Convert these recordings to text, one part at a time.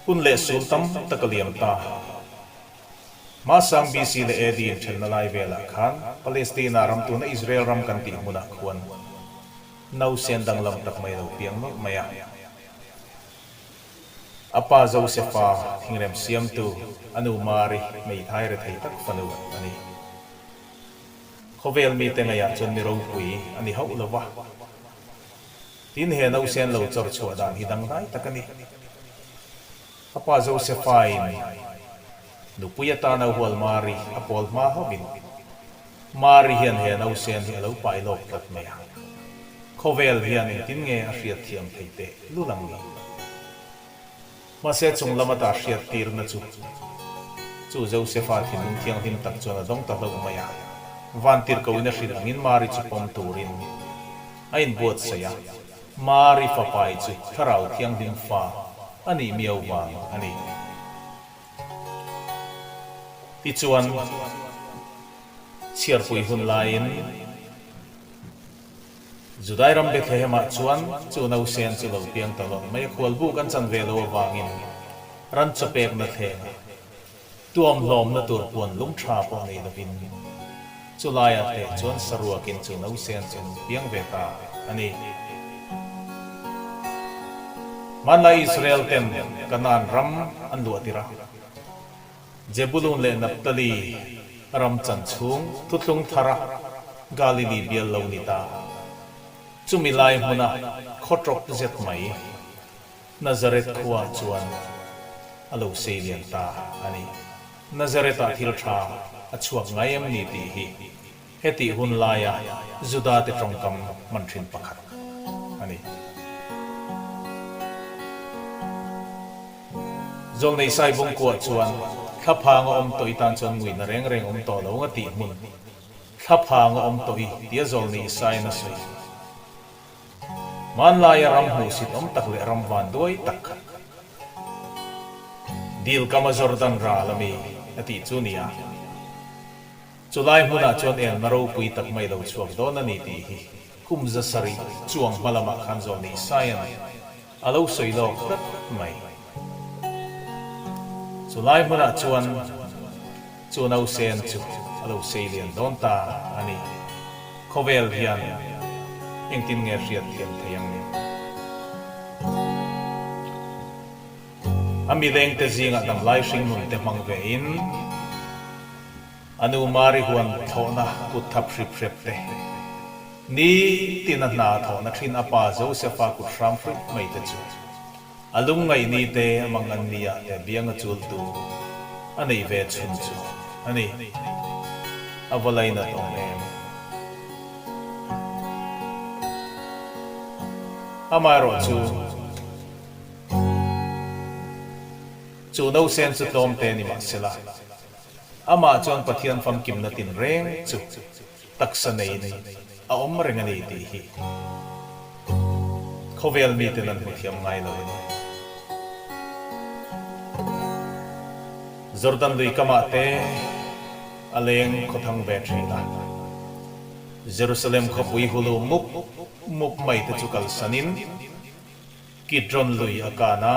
Hun leh sul tam tak a liam ta. Hmasang BC leh AD inthenna lai velah khan Palestina ram tuna Israel ram kan tih hmunah khuan nausen danglam tak mai a lo piang nawlh mai a. A pa Josefa thingrem siamtu a nu Mari hmeithai rethei tak fanu a ni. Khawvel mite ngaihah chuan mi ropui a ni hauh lo va. Tin he nausen lo chawr chhuah dan hi dangdai tak a ni. A pa Josefa-in nupui atana hual Mari a pawl hma hauhin Mari hian he nausen hi a lo pai lawk tlat mai a. Khawvel hian engtin nge a hriat thiam theih teh lul ang ni? Mahse chung lam ata hriat tirna chu chu Josefa thinlung thianghlim tak chuan a dawng ta hlauh mai a. Vantirhkoin a hrilh angin Mari chu pawm turin a inbuatsaih a. Mari fapai chu Thlarau Thianghlim fa a nih miau vang a ni. Tichuan, chhiarpui hun laiin Judai ram Bethlehem-ah chuan chu nausen chu lo piang ta lawk mai a, khualbu kan chan ve lo avangin ran chaw pekna thleng a tuam hlawmna tur puan lung tha pawh nei lovin chu laiah teh chuan saruakin chu nausen chu an piang ve ta a ni. Hmanlai Israel ten Kanaan ram an luah tir a, Jebulun leh Naphtali ram chan chhung thuthlung thara Galili bial lo ni ta. Chumi lai hmuna khaw tawp zet mai Nazareth khuaah chuan a lo sei lian ta a ni. Nazareth-ah thil tha a chhuak ngai em ni tih hi hetih hun laia Juda-te tawngkam hman thin pakhat a ni. Zawlnei Saibawngkuah chuan thlaphang a awm tawh i tan chuan nguihna reng reng awm tawh lo nga tih hmun thlaphang a awm tawh i tia Zawlnei Isaian a sawi. Hmanlaia ram hmuhsit awm tak leh ram van duai tak kha dil kama Jordan ral a mi a tih chu nia. Chulai hmunah chuan enna ropui tak mai lo chhuak dawn a ni tih hi kum 700 chuang hma lamah khan zawhni Isaian a lo sawi lawk tlat mai. Chulai hmunah chuan chu nausen chu a lo sei lian dawn ta a ni. Khawvel hian engtin nge hriat thiam thei ang ni? A milengte zingah damlai hringnun te hmang vein a nu Mari huan thlawhna kut thap hrip hrep te, nitin a hna thawhna thin a pa Josefa kut hram hruih mai te chu a lungngaih ni te a mangan ni ah te biang a chul tu a neih ve chhun chu a ni. A va lainat awm em? Amaherawh chu. Chu nausen chu tlawm te ni mah sela, amah chuan Pathian famkimna tinreng chu taksa neiin a awm reng a ni tih hi khawvel miten an hmu thiam ngai lo a ni. Jordan lui kamah te a leng khawthang ve thin a, Jerusalem khawpui hulu mup mup mai te chu kalsanin, Kidron lui a kan a,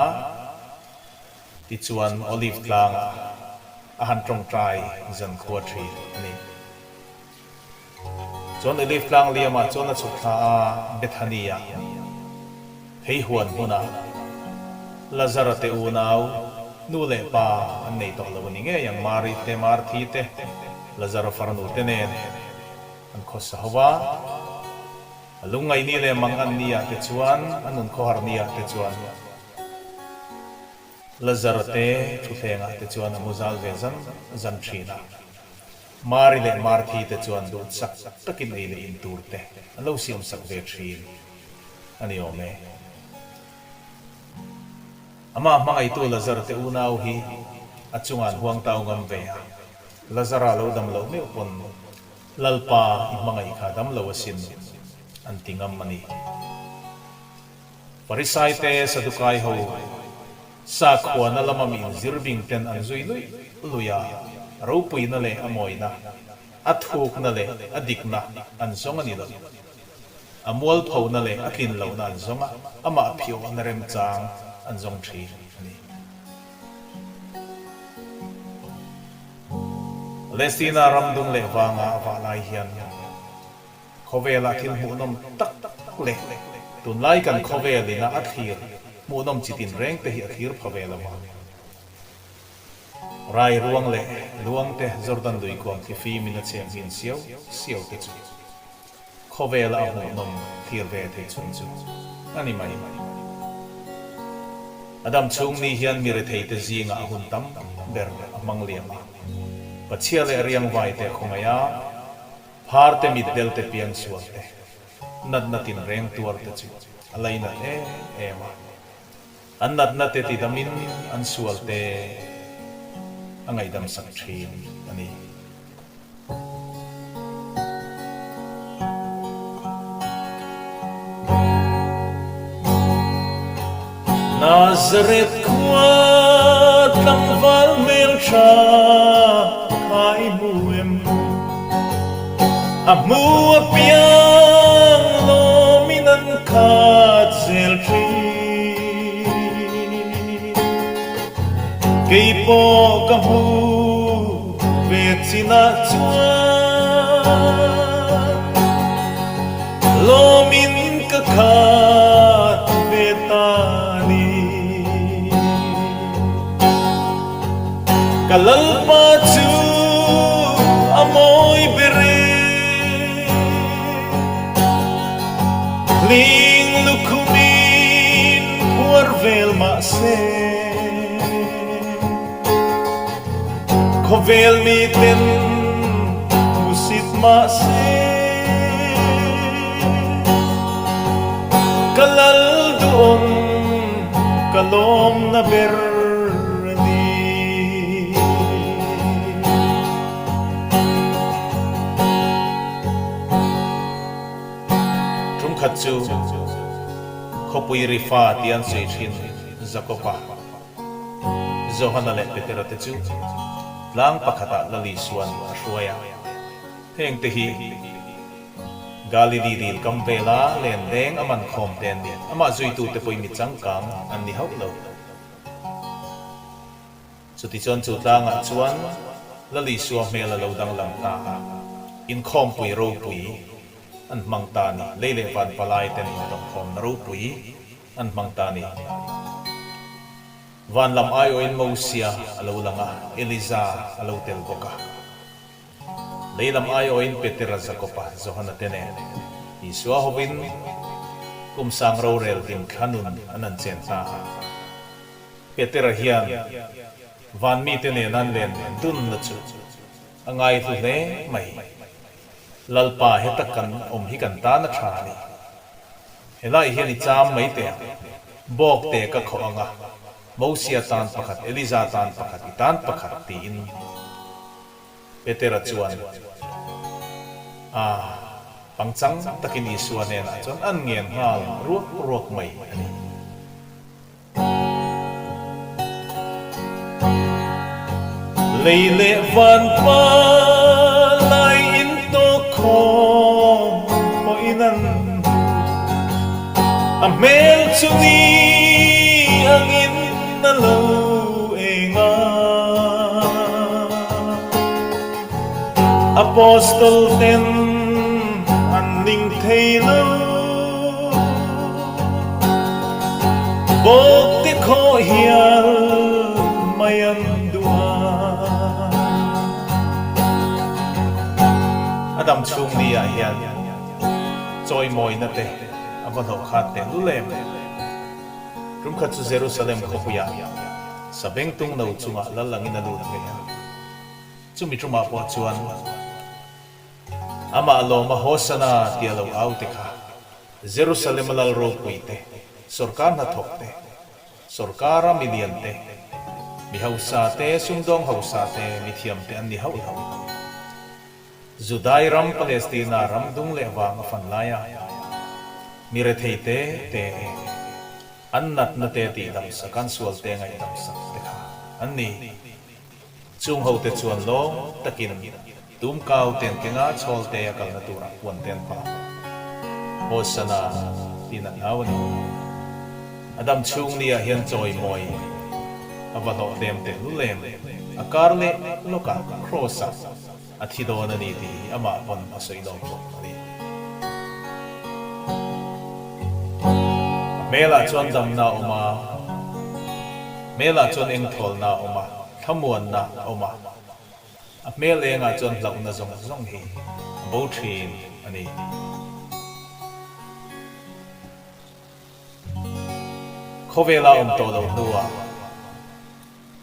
tichuan Olive tlangah a han tawngtai zankhua thin a ni. Chuan Olive tlang liamah chuan a chhuk thla a, Bethany-ah, phei huan hmunah Lazara te unau, nu leh pa an nei tawh lo a ni ngei ang, Mari te, Marthi te, Lazara farnu te nen an khawsa ho va. A lungngaih ni leh mang an ni ah te chuan, a nun khawhar ni ah te chuan Lazara te thutthleng ah te chuan a mu zal ve zan zan thin a. Mari leh Marthi te chuan duh chak takin ei leh in tur te an lo siam sak ve thin a ni awm e. Amah hmangaihtu Lazara te unau hi a chungah an huangtau ngam ve a, Lazara lo dam loh meuh pawn Lalpa i hmangaih kha dam lo asin an ti ngam a ni. Farisai te Sadukai ho sakhuana lama mi inzir bing ten an zui luih luih a, ropuina leh a mawina, a thukna leh a dikna an zawng a ni lo. A mualphona leh a tlin lohna an zawng a, amah phiawhna remchang an zawng thin a ni. Palestina ram dung leh vanga a vah lai hian khawvelah thil hmuhnawm tak leh tunlai kan khawvel ina a thlir hmuhnawm chi tinreng te hi a thlir pha ve lo va. Rai ruang leh luang te Jordan lui kuam thlifim in a chhem hin siau siau te chu Khawvela a hmuhnawm thlir ve thei chhun chu a ni mai. A dam chhung ni hian mi retheite zingah a hun tam ber a hmang liam a. Pachhia leh riangvai te khawngaih a, phar te mitdel te piangsual te, natna tinreng tuar te chu a lainat em em a. An natna te tidamin an sual te a ngaihdam sak thin a ni. Nazareth khua tlangval hmeltha kha i hmu em? A hmu apiang lawmin an khat zel thin. Kei pawh ka hmu ve chinah chuan lawmin ka khat ve ta ni. Ka Lalpa chu a mawi ber e. Hling lukhumin phuar vel mah se. Khawvel miten hmusit mah se. Ka lal duhawm ka lawmna ber a ni. Tumkhat chu khawpui Rifa tih an sawi thin Jakob-a, Johana leh Petera te chu tlang pakhatah Lal Isua'n a hruai a. Hengte hi Galili dil kam vela len deng a man khawm te an ni. Amah zuitute pawhin mi changkang an ni hauh lo. Chutichuan chu tlangah chuan Lal Isua hmel a lo danglam ta a, inkhawmpui ropui an hmang ta a ni. Lei leh van palai ten intawhkhawmna ropui an hmang ta a ni. Van lam aiawhin Mosia a lo lang a, Eliza a lo tel bawk a. Lei lam aiawhin Petera, Jakoba, Johana te nen Isua hovin kum sang rorel hlim thla nun an han chen ta a. Petera hian van mite nen an len dunna chu a ngaihlu hle mai. Lalpa heta kan awm hi kan tan a tha a ni. Helai hian i cham mai teh ang. Bawk te ka khawh ang a, Mosia tan pakhat, Eliza tan pakhat, i tan pakhat tiin Petera chuan a pangchang takin Isua hnenah chuan an ngen nghal ruak ruak mai a ni. Lei leh van pa lai in tawk khawm pawhin an a hmel chu ni angin a lo eng a. Apostol ten an ning thei lo. Bawk te khawh hial mai an duh a. A dam chhung ni ah hian chawimawina te a va hlawh khat teh lul em? Tumkhat chu Jerusalem khawpuiah sabengtung no chungah lal angin a lut ve a. Chumi tumah pawh chuan amah lawma Hosana tia lo au te kha Jerusalem-a lal ropui te, sorkar hnathawk te, sorkara mi lian te, mi hausa te, sumdawng hausa te, mi thiam te an ni hauh lo. Judai ram Palestina ram dung leh vang a fan lai a, mi rethei te te an natna te tihdamsak, an sual te ngaihdamsak te kha an ni. Chung hote chuan lawm takin tumkau ten kenga chhawlte a kalna turah puan te an pah. Hosana tiin an au a ni. A dam chhung ni ah hian chawimawi a va hlawh tlem tehlul em? a kar leh lawkah Kraws-ah a thi dawn a ni tih hi amah pawn a sawi lawk bawk a ni. A hmelah chuan damna a awm a, hmelah chuan engthawlna a awm a, thlamuanna a awm a, a hmel engah chuan hlauhna zawng zawng hi a bo thin a ni. Khawvela awm tawh loh hnuah,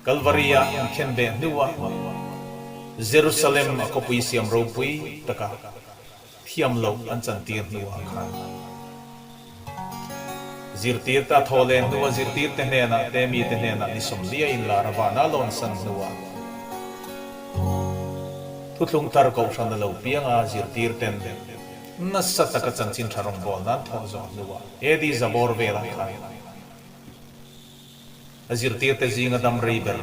Kalvari-a an khen beh hnuah, Jerusalem a khawpui siam ropui taka thiam loh an chantir hnuah khan zirtirte a thaw leh hnua zirtirte hnenah te mite hnenah ni sawmlia inlar a vana lawn san hnuah thuthlung thar kohhran a lo piang a zirtirten Nasa taka chanchin tha rawngbâwl nan thawh zawh hnuah AD Zabawr velah khan a zirtirte zinga dam rei ber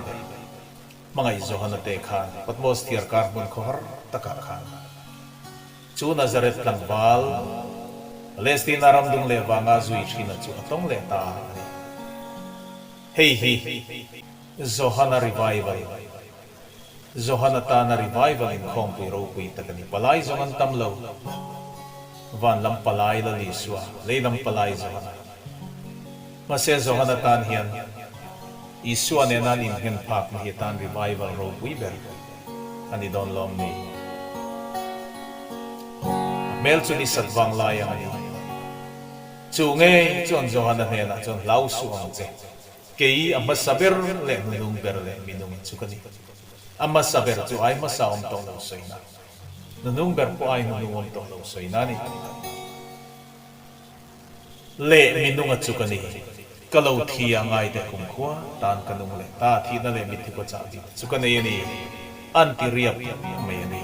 hmangaih Johana te khan Patmos thiarkar hmun khawhar takah khan chu Nazareth tlangval Palestina ram dung leh vanga zui thina chu a tawng leh ta a ni. Hei hi Johana revival Johan atana revival inkhawmpui ropui tak a ni. Palai zawng an tam lo. Van lam palai Lal Isua, lei lam palai Johana. Mahse Johan atan hian Isua nena an innghen phakna hi atan revival ropui ber a ni dawn lawm ni? A hmel chu ni sat vang lai ang a ni. Chu ngei chuan Johana hnenah chuan hlau suh ang che. Kei a hmasa ber leh hnunung ber leh minung chu ka ni. A hmasa ber chu ai hmasa awm tawh lo sawina, hnunung ber pawh ai hnunung awm tawh lo sawina a ni. Leh minunga chu ka ni. Ka lo thi a ngai teh kumkhua tan ka nung leh ta, thihna leh mitthi kaw chah bik chu ka nei a ni, an ti riap mai a ni.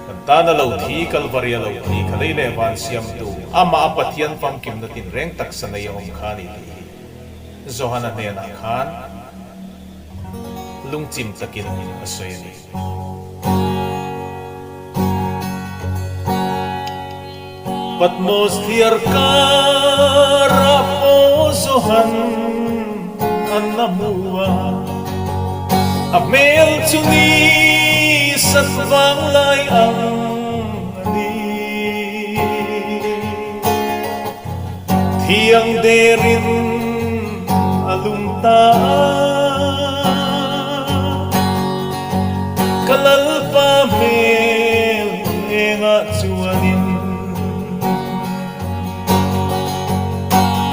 Kan tan a lo thi, Kalvari a lo thi, kha lei leh van siamtu, amah a Pathian famkimna tinreng taksa nei a awm kha a ni tih hi Johana hnenah khan lungchim takin a sawi a ni. Patmos thliarkar ah pawh Johan an la hmu a, a hmel chu ni sat vang lai ang a ni. Thiang derin a lum ta a, ka Lalpa hmel engah chuanin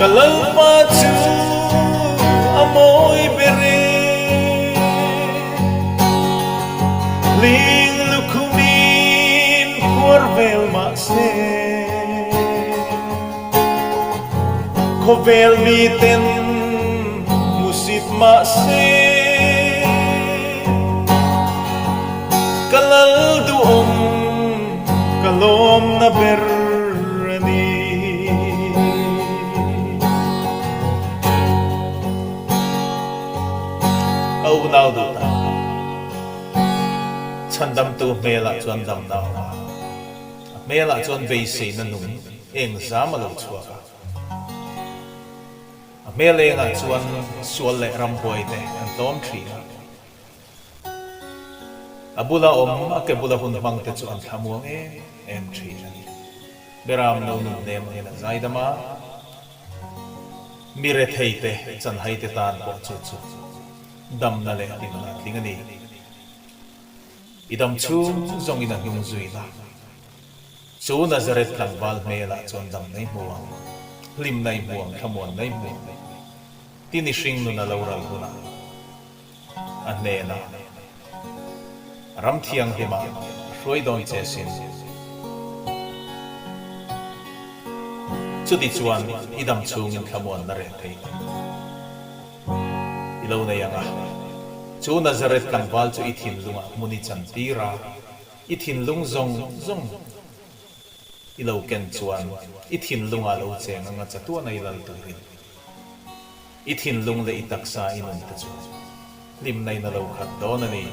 ka Lalpa chu a mawi ber e. Hling lukhumin phuar vel mahse. Khawvel miten hmusit mahse ka lal duhawm ka lawmna ber a ni. Ka unau duh tak, chhandamtu hmelah chuan damna a awm a. A hmelah chuan beiseina nung eng zam a lo chhuak a. A hmel engah chuan sual leh ramhuai te an tlawm thin a. A bula awm, a ke bula hun hmang te chu an thlamuang em em thin a ni. Beram no nun hnem angin a zaidam a, mi rethei te, chanhai te tan pawh chu chu damna leh hlimna a tling a ni. I dam chhung zawngin a hnung zui la. Chu Nazareth tlangval hmelah chuan dam nai hmu ang, hlim nai hmu ang, thlamuan nai hmu ang. Tin i hring nun a lo ral hunah a hnenah ram thianghlimah a hruai dawn che sin. Chuti chuan i dam chhungin thlamuanna reh thei lo. I lo nei ang a, chu Nazareth tlangval chu i thinlungah hmun i chantir a, i thinlung zawng zawng i lo ken chuan i thinlungah lo cheng anga chatuana i lal turin i thinlung leh i taksa i nun te chu hlimna in a lo khat dawn a ni.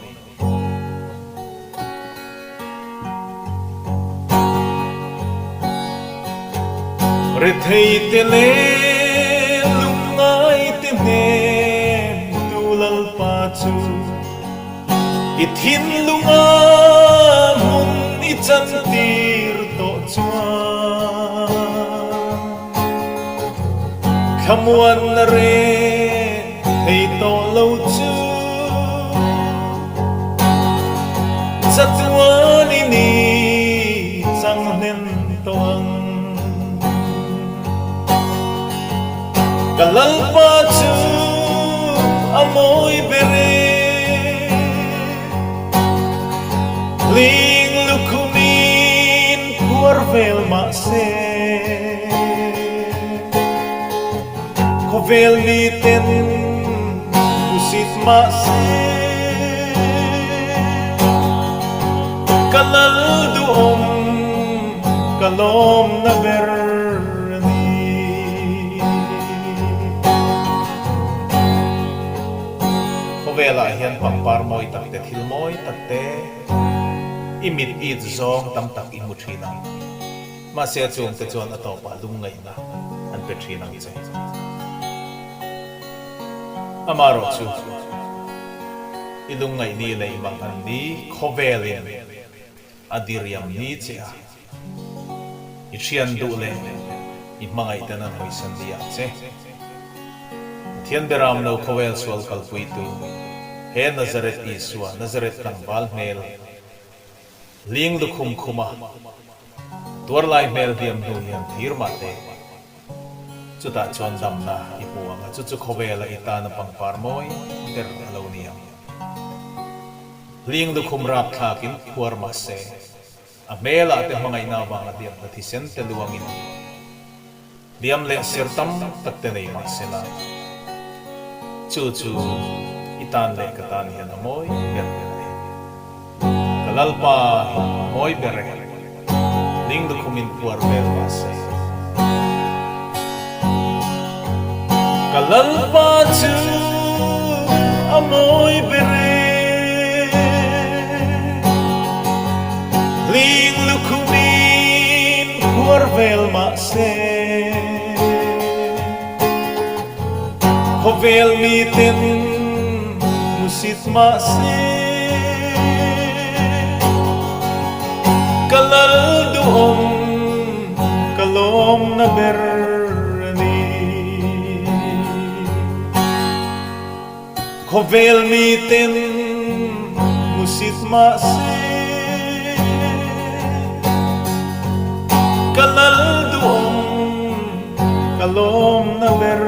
Rethei te leh lungngai te hnen tu lal. chu i thinlunga hmun i chantir tawh chuan thlamuanna reh thei tawh lo chu chatuan i ni chang hnen tawh ang. Ka Lalpa chu a mawi ber e. Hling lukhumin phuar vel mah se, khawvel miten hmusit mah se, ka Lal duhawm ka lawmna ber a ni. Khawvelah hian pangpar mawi tak te, thil mawi tak te, i mit it zawng tam tak i hmu thin ang. Mahse a chungte chuan a tawpah lungngaihna an pe thin ang che. Amaherawh chu, i lungngaihni leh i manghanni khawvelin a diriam ni che a. I thian duh leh i hmangaih ten an hawisan ni ang che. Pathian beram lo khawvel sual kalpuitu he Nazareth Isua, Nazareth tlangval hmel, hling lukhum khuma tuar lai hmel hliam hnu hian thir mah teh. Chutah chuan damna i hmu ang a, chu chu khawvela i tana pangpar mawi ber a lo ni ang. Hling lukhum rapthlakin phuar mah se. A hmelah te hmangaihna avanga hliamna thisen te luangin hliam leh ser tam tak te nei mah se la, chu chu i tan leh ka tan hian a mawi ber a ni. Ka Lalpa hi mawi ber e, ling lukhumin phuar vel mah se. Ka Lalpa chu a mawi ber e. Hling lukhumin phuar vel mah se. Khawvel miten hmusit mah se. Ka Lal duhawm ka lawmna ber a ni. Khawvel miten hmusit mah se. Ka Lal duhawm ka lawmna ber.